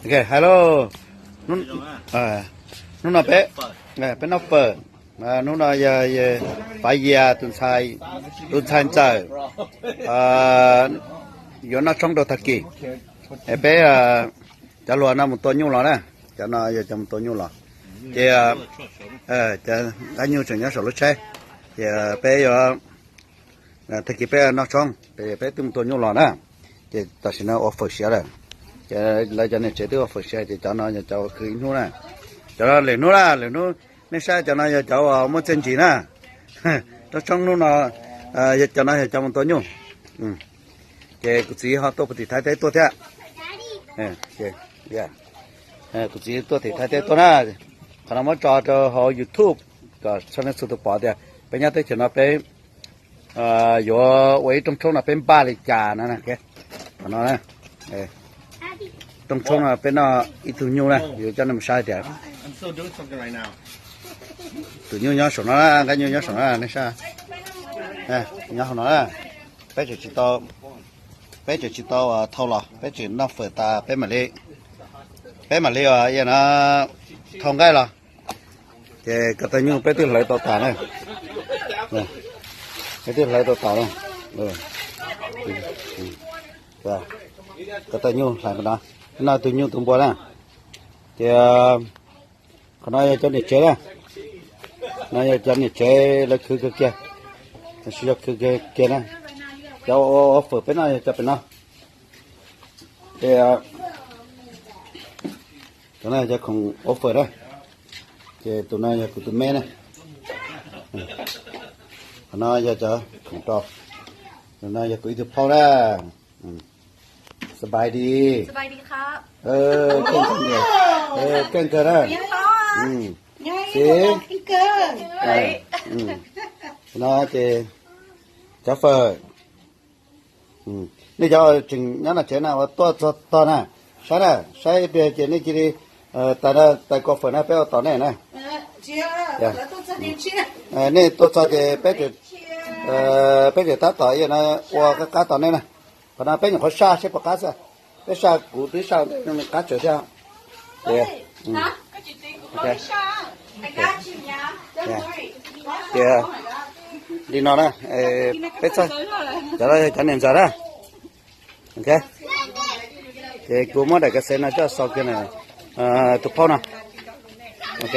Ok, hello. Hnub no peb, peb noj fawm. Hnub no yog Fav Yias tus ntxhais ntxawm yuav noj tshoob rau tag kis. Peb cov hluas no mus tua nyuj los na. Cov no yog cov mus tua nyuj los. Ces nqaij nyuj tseem nyob saum lub tsheb. Ces peb yuav, tag kis peb noj tshoob, peb twb mus tua nyuj los na. Ces tam sim no ua fawm siav lawm. Ces lawv cov niam tsev twb ua fawm siav, ces cov no yog cov khwv ib hnub na. Cov no lwm hnub na, lwm hnub nej saib, cov no yog cov uas muaj txiaj ntsig na. Rau tshoob hnub no, cov no yog cov mus tua nyuj. Ces kuv txiv ho tuaj puag tim Thaib teb tuaj thiab. Kuv txiv tuaj tim Thaib teb tuaj na. Qhov no muab tso rau hauv YouTube kom txhua leej txhua tus pom tias peb nyob teb chaws no peb yuav ua ib rooj tshoob no peb npaj li cas no. Qhov no, rooj tshoob no peb noj ib tug nyuj na, yuav coj nej mus saib tias tus nyuj nyob saum no, nqaij nyuj nyob saum no, nej saib, nyob hauv no. Peb tseem tsis tau, peb tseem tsis tau thau los, peb tseem noj fawm tas peb mam li, peb mam li no thau nqaij los. Ces ko taw nyuj peb twb hlawv tau tas na. Peb twb hlawv tau tas na. Ko taw nyuj hlais no, no tus nyuj tus npua na. Ces qhov no yog cov niam tsev na. No yog cov niam tsev lawv khwv kawg kiag, lawv siv zog khwv kawg kiag na. Cov ua fawm peb no yog cov pem no. Ces cov no yog cov khoom ua fawm na. Ces tus no yog kuv tus me na. Qhov no yog cov khoom rau. Tus no yog kuv ib tug phauj na. สบายดี keej kawg na. Xib, no ces cov fawm. Nej cov tseem nyob no tsev na ua tuaj txog tog na, saib na, saib ib pliag ces nej cia li tais ko fawm na peb ua tos nej na. Nej tuaj txog ces peb, peb tseem tab tom no ua qab qab tos nej na. Qhov no peb nyuam qhuav saj seb puas qab xwb. Peb saj kuv twb saj qab tsawv thiab. Tias li no na, peb txog, cov no yog cov niam ntxawm na. Ok, ces kuv muab daim ka xev no coj xaus kiag na, tus phauj no. Ok.